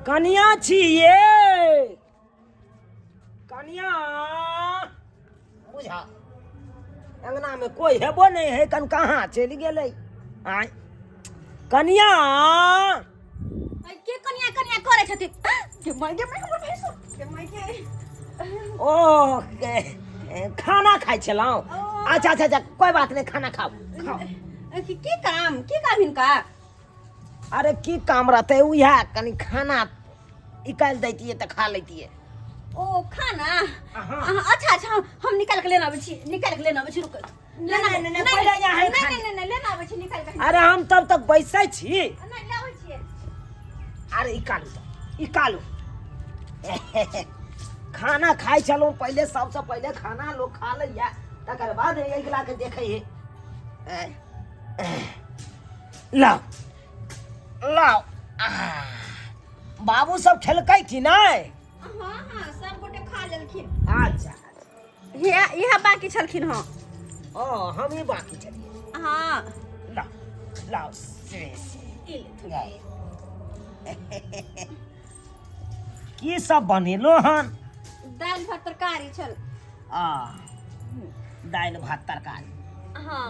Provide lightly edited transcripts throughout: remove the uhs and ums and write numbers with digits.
कनिया छी ये कनिया बुझा अंगना में कोई हेबो नहीं है कन कहाँ चलि गेलै आय कनिया अइ के कनिया कनिया करै छथिन के माय गे माय हमर भैंसुर के माय गे ओ खाना खाइ छलहुँ अच्छा अच्छा अच्छा कोई बात नहीं खाना खाओ खाओ की की काम की काम हिनका अरे की काम रहतै उएह कनि खाना निकालि दैतियै तऽ खा लैतियै ओ खाना हाँ। अच्छा अच्छा हम निकाल के लेने आबै छी निकाल के लेने आबै छी रुक नहीं, नहीं, नहीं, पहिले यहाँ नहीं खाना। नहीं नहीं लेने आबै छी निकाल के अरे हम तब तक बैसै छी नहीं लाबै छियै अरे निकालू तऽ निकालू खाना खाइ छलहुँ पहिले सबसँ पहिले खाना लोक खा लैया तकर बाद अगिला के देखै है लाउ लाउ आह, बाबू सब खेलकै कि नहि हाँ हाँ सब गोटे खा लेलखिन अच्छा इएह इएह बाकी छलखिन हँ ओ हम ही बाकी छलियै हाँ लाउ लाउ से से ई ले। गाय। की सब बनेलो हन दालि भात तरकारी छल आ दालि भात तरकारी हाँ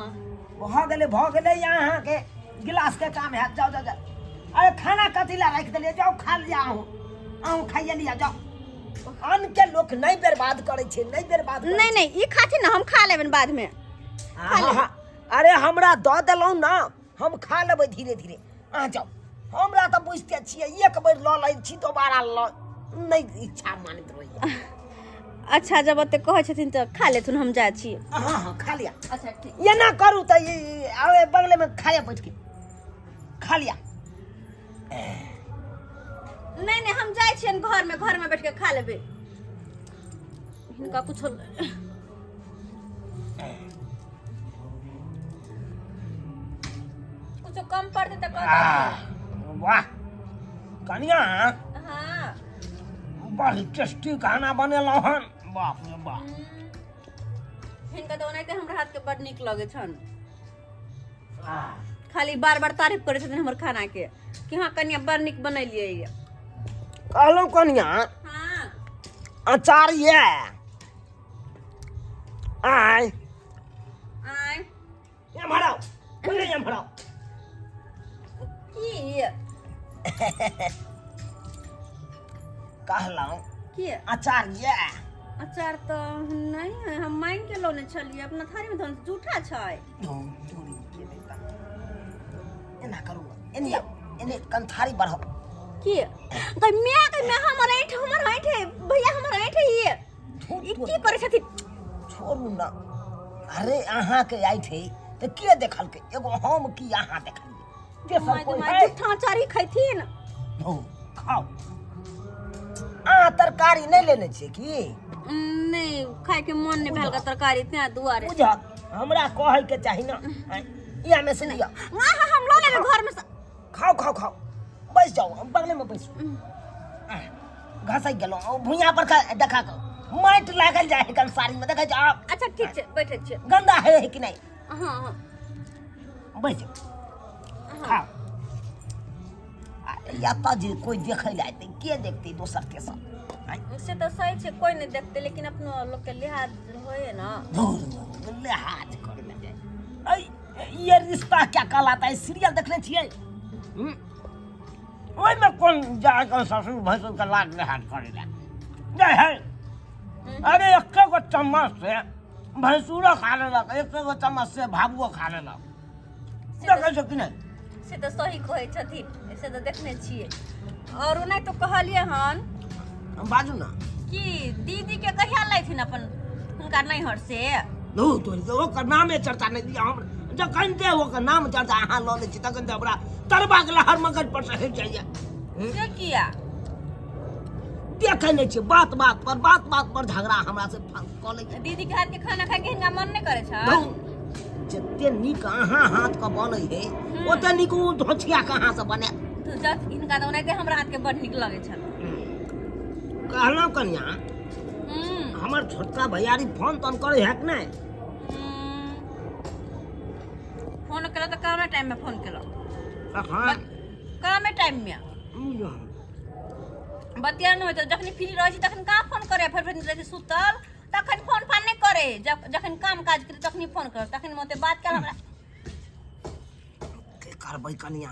भऽ गेलै भऽ गेलै अहाँके गिलासके काम हैत जाउ जाउ जाउ अरे खाना कथी लए राखि देलियै जाउ खा लिअ अहूँ अहूँ खाइए लिअ जाउ अन्नके लोक नहि बर्बाद करै छै नहि बर्बाद करै नहीं नहीं ई खाथिन ना हम खा लेबनि बाद में छै। आहा, अरे हमरा दऽ देलहुँ ने हम खा लेबै धीरे धीरे अहाँ जाउ हमरा तऽ बुझिते छियै एक बेर लऽ लै छी दोबारा लऽ नहि इच्छा मानैत रहैए अच्छा जब ओते कहै छथिन तऽ खा लेथुन हम जाइ छी हँ हँ खा लिअ अच्छा ठीक एना करू तऽ आबे बगलेमे खाया बैठ के खा लिअ नहीं नहीं हम जाइ छियनि घरमे घरमे बैठ के खा लेबै हिनका कुछो कुछो कम पड़तै तऽ कह आह, वाह कनिया हाँ बड़ टेस्टी खाना बनेलहुँ हन बाप रे बाप हिनका तऽ ओनाहिते हमरा हाथके बड़ नीक लगै छनि आह, खाली बार बार तारीफ करै छथिन हमर खानाके कि हाँ कनिया बड़ नीक बनेलियै ये कहलहुँ कनिया हाँ अचार ये आय आय एम्हर आउ पहिले एम्हर आउ की कहलहुँ की अचार ये अचार तऽ नहि है हम मांगि के लौने छलियै अपना थारीमे धन जूठा छै एना करू ने एने आउ एने कंथारी बढ़ाउ की गै माय गै माय हमर ऐंठ हमर ऐंठ है भैया हमर ऐंठ है ये ई की करै छथिन छोड़ू ना अरे अहाँके आई छै तऽ के देखलकै एगो हम की अहाँ देखलियै के सब कोइ है जूठा अचारी खैथिन हौ, खाउ अहाँ तरकारी नहि लेने छियै की नहि खायके मन नहि भेल तरकारी तें दुआरे बुझल हमरा कहैके चाही ने इएह में से लिअ हाँ हाँ हम लऽ लेबै घरमे से खाउ खाउ खाउ बैस जाउ हम बगलेमे बैसू घसकि गेलहुँ ओ भुइयाँ पर देखा कऽ माटि लागल जाइ है कंसारी में देखै जाउ अच्छा ठीक छै बैठे छियै गंदा है है कि नहीं हाँ हाँ बैस जाउ खाउ आ एतऽ जे कोइ देखै लए अयतै के देखतै दोसर तेसर आँय? से तऽ सही छै कोइ नहि देखतै लेकिन अपनो लोकके लिहाज होइए ने धुर, लिहाज करै लए जाइ ऐ ये रिश्ता क्या कहलाता है सीरियल देखने छियै हम्म? ओहिमे कोन जाके ससुर भैंसुर के लाज लिहाज करै लए जाइ है अरे एके गो चम्मच से भैंसुरो खा लेलक एके गो चम्मच से भाबुओ खा लेलक देखै छै कि नहि से तऽ सही कहै छथिन से तऽ देखने छियै आओर ओना तऽ कहलियै हन बाजू ने कि दीदीके कहिया लेथिन अपन हुनका नैहर से धू तोरी के ओकर नामे चर्चा नहि दिअ हम जखन ते ओकर नाम चर्चा अहाँ लऽ लै छी तखन तऽ हमरा तरबाक लहर मगज पर से हटि जाइए से किया देखै नहि छियै बात बात पर बात बात पर झगड़ा हमरा से कऽ लै छै दीदी के हाथ के खाना खाय के हिनका मन नहि करै छै धू, जते नीक अहाँ हाथ के बनै है ओते नीक ओ धोछिया कहाँ से बनायत तू जा हिनका तऽ ओनाहिते हमरा हाथ के बड़ नीक लगै छल कहलहुँ कनिया हमर छोटका भैयारी फोन तोन करै है कि नहि फोन केलक तऽ कमे टाइम में फोन केलक अखन कमे टाइम में बतिया नहि होइत जखन फ्री रहै छी तखन कहाँ फोन करे फेर फेर रहै छी सुतल तखन फोन फान नहि करे जब जखन काम काज करे तखनी फोन कर तखन ओते बात कयल हमरा। की करबै कनिया,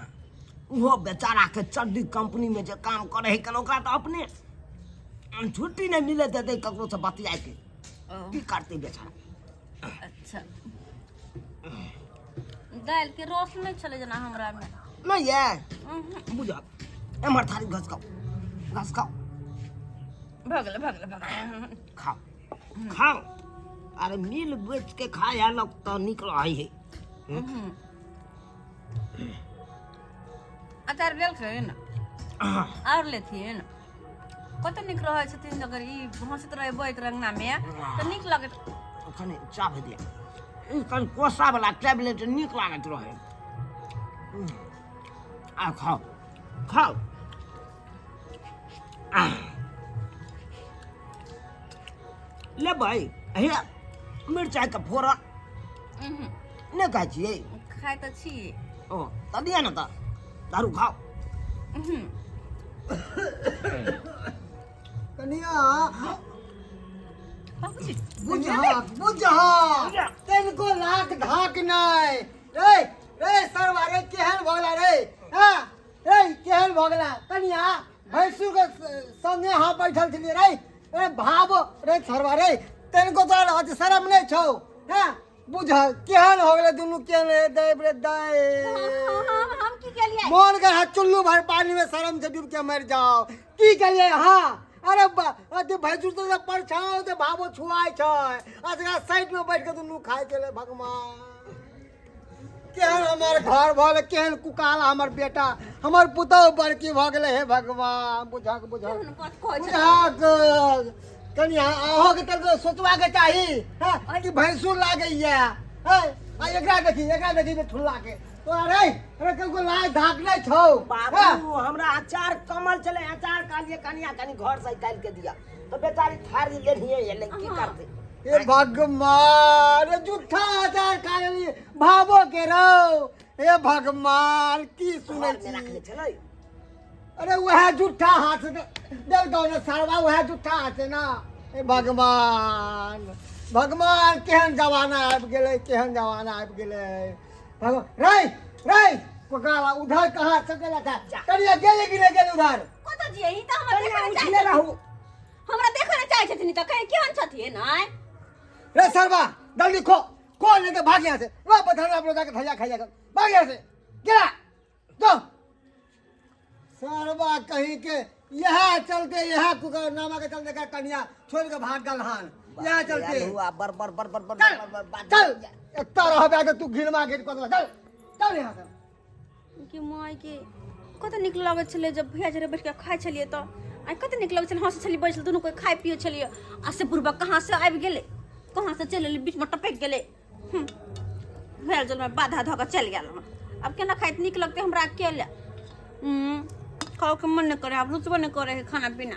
ओहो बेचाराके चड्डी कंपनीमे जे काम करे है कन, ओकरा तऽ अपने छुट्टी नहि मिले देतै ककरोसँ बतियाके। की करतै बेचारा? अच्छा, दालि के रस नहि छलै जेना हमरा मे। नहि ये बुझल। एम्हर थारी घसकाउ, घसकाउ। भऽ गेलै, भऽ गेलै, भऽ गेलै। खाओ, खाओ। अरे मिल बेच के खाय है लोग तऽ नीक रहै है। अचार देलखिन? आओर लेथिन। कते नीक रहै छथिन, अगर ई हँसैत रहै बजैत रहै अङ्गनामे तऽ नीक लगैत। कनि चाह दिया। ई कनि कोसा वाला टैबलेट नीक लागैत रहै। आ खाओ, खाओ। लेबै हे मिरचाइके फोरन? नहि खाइ छियै? खाइ तऽ छी। ओ तऽ दिअ ने तऽ दारू खाओ। कनिया, बुझहक, बुझहक, तनिको लाख धाक नहि रे। रे सरवा रे, केहन भऽ गेला रे? हँ रे, केहन भऽ गेला? कनिया, भैंसुर के संगे अहाँ बैठल छलियै रे। रे भाव रे सरवा रे, तनिको तोरा अथी शरम नहि छौ? हँ, बुझ केहन हो गेलै दुनू, केहन रे दै रे दै। हम की केलियै? मोन कर हाथ चुल्लू भर पानी में शरम से डूब के मर जाओ। की केलियै अहाँ? अरे अथी भैंसुर तो परछाओ से भावो छुआइ छै आ तकरा साइड में बैठ के दुनू खाइ छलै। भगवान, केहन हमर घर भऽ गेलै, केहन कुकाल हमर बेटा, हमर पुतहु बड़की भऽ गेलै। हे भगवान, बुझक, बुझक। केहन बात कहै छथिन? बुझक कनि अहाँके तऽ सोचबाके चाही हँ कि भैंसुर लागैया हँ। आ एकरा देखी, एकरा देखी जे ठुल्ला के तोरा रे। अरे कनको लाज धाक नहि छौ? बाबू, हमरा अचार कमल छलै, अचार कहलियै कनिया कनि घर से निकालि के दिया तऽ बेचारी थारी लेनिये एलै, की करतै? हे भगवान, जूठा अचार खा लेली भावो के रौ। हे भगवान, की सुनै घरमे छी? राखने छलै। अरे वएह जूठा हाथ से देलकौ ने सरवा, वएह जूठा हाथ से ना। हे भगवान, भगवान, केहन जमाना आबि गेलै, केहन जमाना आबि गेलै भगवान। रे रे कोकाला, उधर कहाँ सकेला था? कनिया गेले कि नहि गेले उधर? कतऽ जियै? ई तऽ हमरा कनिया देखऽ ने उठले चाहै रहू। हमरा देखऽ ने चाहै छथिन तऽ कहीं केहन छथिन आँय? रे सरवा, जल्दी खो, खो, नहीं तो भाग यहाँ से। वाह, पठान आप लोग जाके थैया खाइया, भाग यहाँ से, गिरा दो। सरवा कहीं के यह चलते, यह कुकर नामा के चलते का कन्या छोड़ के भाग गल हान यह चलते। हुआ बर बर बर बर बर चल बर बर बात। चल, इतना रह बे तू घिनमा घिन कर, चल चल यहाँ से। कि माय के कते नीक लगैत छलै जब भैया जरे बैठ के खाइ छलियै तऽ आइ कते नीक लगै छलै, हँसै छलियै, बैसल दुनू कोइ खाइ पियै छलियै आ से बुढ़बा कहाँ से आबि गेलै, कहाँ से चलि एलै, बीचमे टपकि गेलै। भेल जलमे बाधा धऽ कऽ चलि गेल हँ। आब केना खाइत नीक लगतै हमरा अकेले? खाओके मन नहि करै, आब रुचबो नहि करै है खाना पीना।